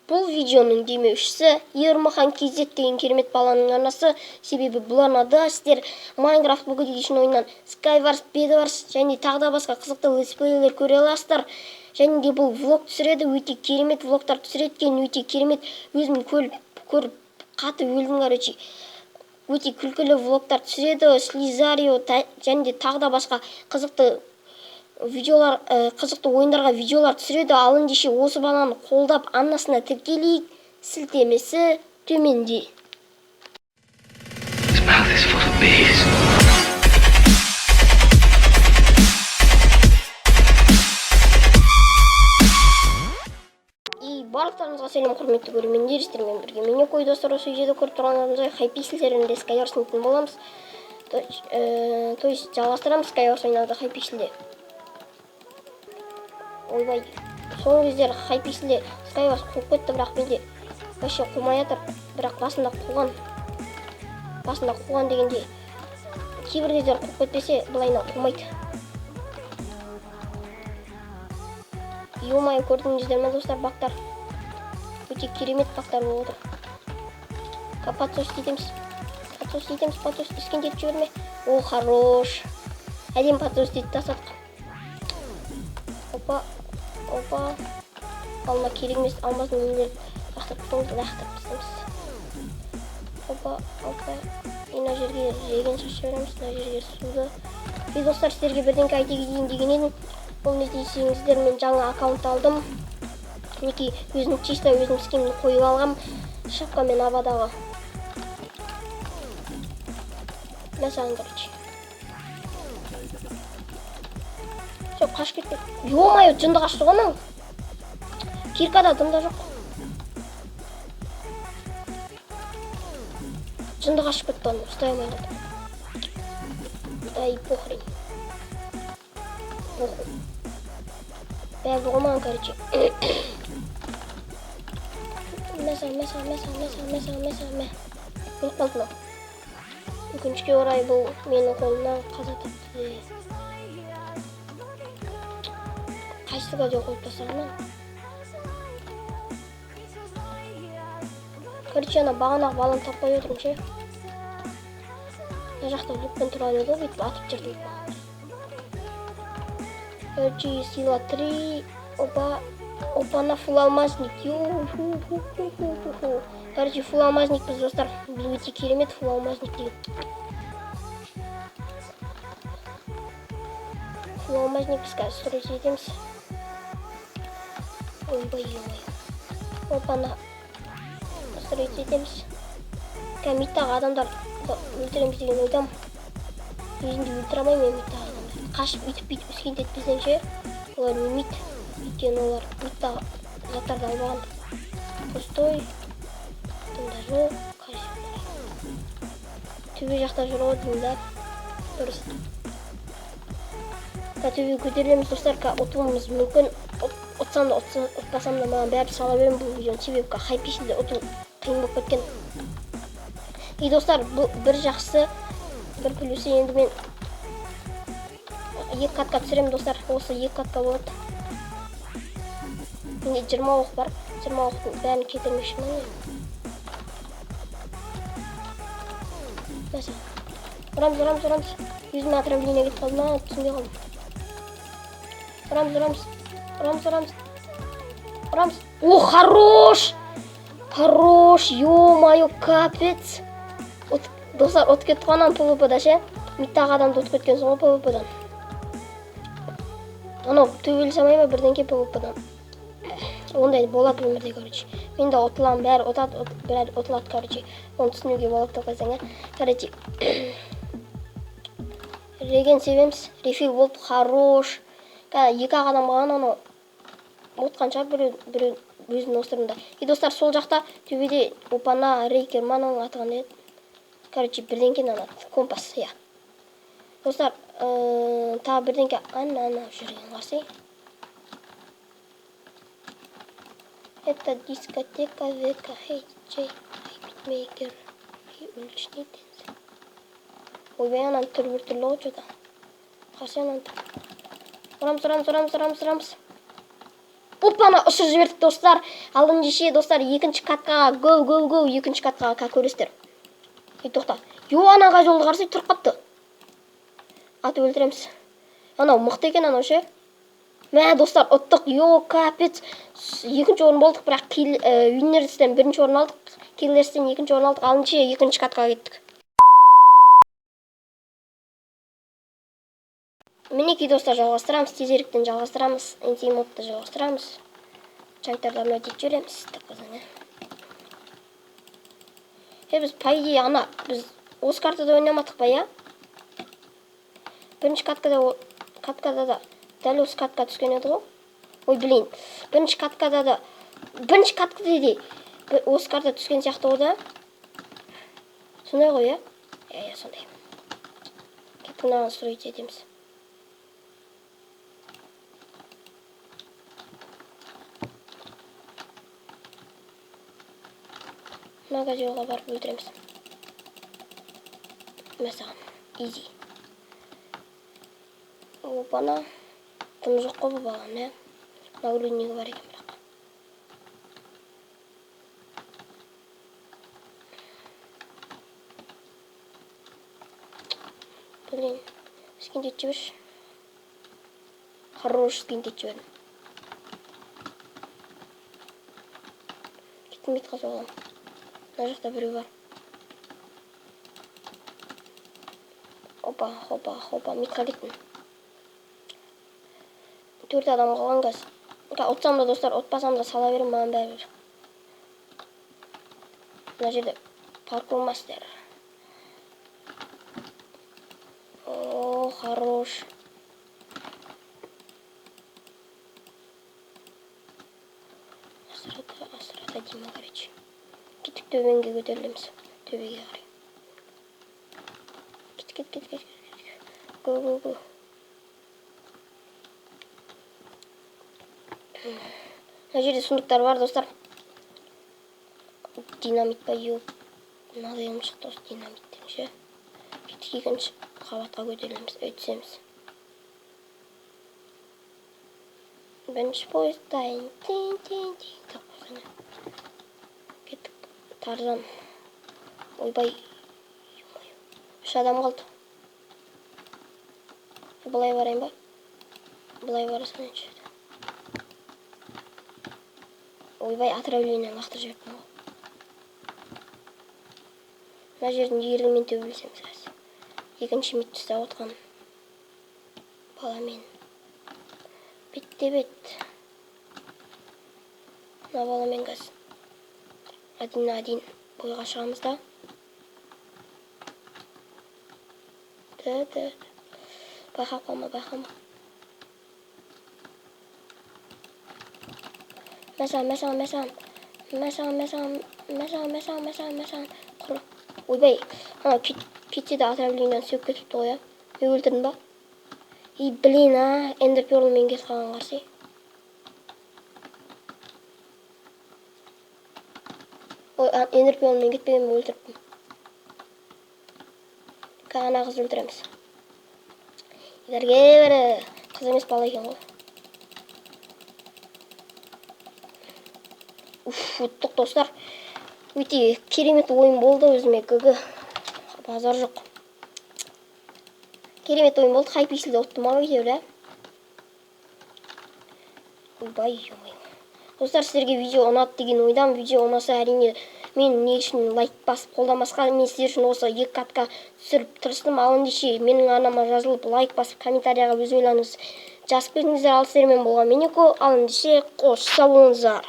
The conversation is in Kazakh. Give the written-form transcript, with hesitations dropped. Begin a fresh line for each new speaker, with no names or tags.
Бұл видеоның демеушісі Ермахан KZ деген керемет баланың арнасы. Себебі бұл арнада сіздер Minecraft Pocket Edition ойынынан Skywars, Bedwars және тағы да басқа қызықты летсплейлер көре аласыздар. Және де бұл влог түсіреді, өте керемет влогтар түсіреді екен, өте керемет. Өзім көріп қатты өлдім, короче. Өте күлкілі влогтар түсіреді, Слизарио және де тағы да басқа қызықты видеолар, қызықты ойындарға видеолар түсіреді. Ал ендеше осы баланы қолдап, арнасына тіркелейік. Сілтемесі төменде.
His mouth is full of bees.
И барлықтарыңызға сәлем, құрметті көрермендер! Сіздермен бірге мен, Қой. Достар, осы видеода көріп тұрғандарыңыздай, Хайпикселдерінде Skywars ойнайтын боламыз. То есть жалғастырамыз Skywars ойнауды Хайпикселде. Ойбай, соңғы кездері Хайпикселде Skywars қуып кетті, бірақ менде вообще қумай жатыр. Бірақ басында қуған, басында қуған дегенде, кейбір кездері қуып кетпесе, былайынан қумайды. Ё-моё, көрдіңіздер ме, достар, бактар өте керемет бактар болып отыр. Подсос етеміз, подсос етеміз, подсос іскендетіп жіберме. О, хорош, әдемі подсос етіп тастадық. Опа, опа, алма керек емес, алмаздың нелерін лақтырып тастаймыз, лақтырып тастаймыз. Опа, опа, и мына жерге реген шашып жібереміз, мына жерге суды. И достар, сіздерге бірдеңке айта кетейін деген едім. Ол не десеңіздер, мен жаңа аккаунт алдым, мінекей, өзім чисто өзім скинімді қойып алғам, шапкамен авадағы. Мә саған, короче, все, қашып кетті. Ё-моё, жынды қашты ғой анау. Киркада дым да жоқ, жынды қашып кетті анау, ұстай алмай қалды. Да и похрен, похуй, бәрібір ғой маған, короче. Мә саған, мә саған, мә саған, мә саған, мә саған, мә саған, мә. Өліп қалды мынау. Өкінішке орай, бұл менің қолымнан қаза тапты. Қайсы деп қойып тастаған? Короче, ана бағанағы баланы таппай отырмын ше. Мына жақта лукпен тұрған еді ғой, бүйтіп атып жүрдім. Короче, сила 3. Опа, опа, на фул алмазник. Ю, ху, ху, ху, ху, ху, ху. Короче, фул алмазник біз, достар. Біз өте керемет фул алмазник деген. Фул алмазник біз қазір строить етеміз. Ойбай, ой. Опа, на строить етеміз. Қазір мидтағы адамдар өлтіреміз деген ойдамын. Өзімді өлтіре алмаймын мен мидтағы адамдарды. Қашып үйтіп бүйтіп өскенде етпесең ше, олар өлмейді. Өйткені олар мидтағы заттарды алмаған. Пустой. Дымда жоқ. Төбе жақта жүр ғой деймін да. Дұрыс. Қазір төбеге көтерілеміз, достар, қазір ұтуымыз мүмкін. Ұтсам да, ұтпасам да, маған бәрібір, сала беремін бұл видеоны. Себебі Хайпикселде ұту қиын болып кеткен. И достар, бұл бір жақсы, бір плюсы, енді мен екі катка түсіремін, достар. Осы екі катка болады. Менде 20 оқ бар. 20 оқтың бәрін кетірмекшімін мен. Мәселен. Ұрамыз, ұрамыз, ұрамыз. Өзіме отравление кетіп қалды ма, түсінбей қалдым. Ұрамыз, ұрамыз, ұрамыз, ұрамыз. Ұрамыз. О, хорош! Хорош, ё-моё, капец. Достар, ұтып кетті ғой ананы ПВП-да ше. Мидтағы адамды ұтып кеткенсің ғой ПВП-дан. Анау төбелесе алмай ма бірдеңке ПВП-дан. Ондай болады өмірде, короче. Мен де ұтыламын, бәрі ұтады, бәрі ұтылады, короче. Оны түсінуге болады деп қойсаң, иә. Короче, реген себеміз, рефил болды, хорош. Қазір екі ақ адам қалған, анау ұтқан шығар біреу, біреу өзінің островында. И достар, сол жақта төбеде, опана, рейкер ма, ананың аты қандай еді? Короче, бірдеңке ана компас, иә. Достар, тағы бірдеңке ана ана жүрген қарсы. Это дискотека века, хей, джей, битмейкер, хей, уличный танец. Ойбай, ананың түрі біртүрлі ғой что-то. Қарсы ананың түрі. Ұрамыз, ұрамыз, ұрамыз, ұрамыз, ұрамыз. Опана, ұшырып жібердік, достар. Ал ендеше, достар, екінші каткаға го, го, го, екінші каткаға көресіздер. Ей, тоқта. Йо, ана жолды қарасай, тұрып қапты. Атып өлтіреміз. Анау мықты екен, анау ше. Мә, достар, ұттық. Йо, капец. Екінші орын болдық, бірақ Winners'тен бірінші орын алдық. Killers'тен екінші орын алдық. Ал ендеше екінші каткаға кеттік. Мінекей, достар, жалғастырамыз, тезіректен жалғастырамыз, NT модты жалғастырамыз. Чанктарды обновить етіп жібереміз, деп қойсаң, ә. Е, біз, по идее, ана, біз осы картада ойнамадық па, иә? Бірінші каткада, каткада да дәл осы катка түскен еді ғой. Ой, блин, бірінші каткада да, бірінші каткада де осы карта түскен сияқты ғой да. Сондай ғой, иә? Иә, иә, сондай. Кеттік, мынаған строить етеміз. Мына жолға барып өлтіреміз. Мә саған, изи. Опана. Тым жоқ қой бұл баланың, ә? Нагруднигі бар екен бірақ. Блин, скин етіп жіберші. Хорош, скин етіп жібердім. Кеттім, бет қазып аламын. Мына жақта біреу бар. Опа, хопа, хопа, митқа кеттім. 4 адам қалған қазір. Ұтсам да, достар, ұтпасам да сала беремін, маған бәрібір. Мына жерде паркур мастер. О, хорош. Асырата, асырата деймін, короче. Кеттік, төменге көтерілеміз. Төбеге қарай. Кет, кет, кет, кет, кет, кет. Го, го, го. Мына жерде сундуктар бар, достар. Динамит па, ё. Мынадай қылып шықты осы динамиттен ше. Кеттік, екінші қабатқа көтерілеміз, өтсеміз. Бірінші поезд дайын. Тин, тин, тин деп қойсаң. Кеттік. Тарзан. Ойбай. 3 адам қалды. Былай барайын ба? Былай бара салайыншы. Ойбай, отравление лақтырып жіберіппін ғой. Мына жердің ерлігімен төбелесеміз қазір. Екінші митті ұстап отқан баламен. Бетте бет. Мына баламен қазір один на один бойға шығамыз да. Да, да. Байқап қалма, байқама. Мә саған, мә саған, мә саған. Мә саған, мә саған, мә саған, мә саған, мә саған, мә саған. Құр. Ойбай, ана кетсе де отравлениені сеуіп кетіпті ғой, ә. Мен өлтірдім ба? И, блин, а, Эндер Перлмен кетіп қалған қарсы. Ой, Эндер Перлмен кетпеген, мен өлтіріппін. Қазір ана қызды өлтіреміз. Егерге бері қыз емес, бала екен ғой. Уф, ұттық, достар. Өте керемет ойын болды өзіме, ГГ. Базар жоқ. Керемет ойын болды. Хайп есілді ұттым ау әйтеуір, ә? Ойбай, ой. Достар, сіздерге видео ұнады деген ойдамын. Видео ұнаса, әрине, мен не үшін лайк басып қолдамасқа, мен сіздер үшін осы екі катка түсіріп тырыстым. Ал ендеше менің арнама жазылып, лайк басып, комментарияға өз ойларыңызды жазып кетіңіздер. Ал сіздермен болған мен Нико. Ал ендеше қош сау болыңыздар.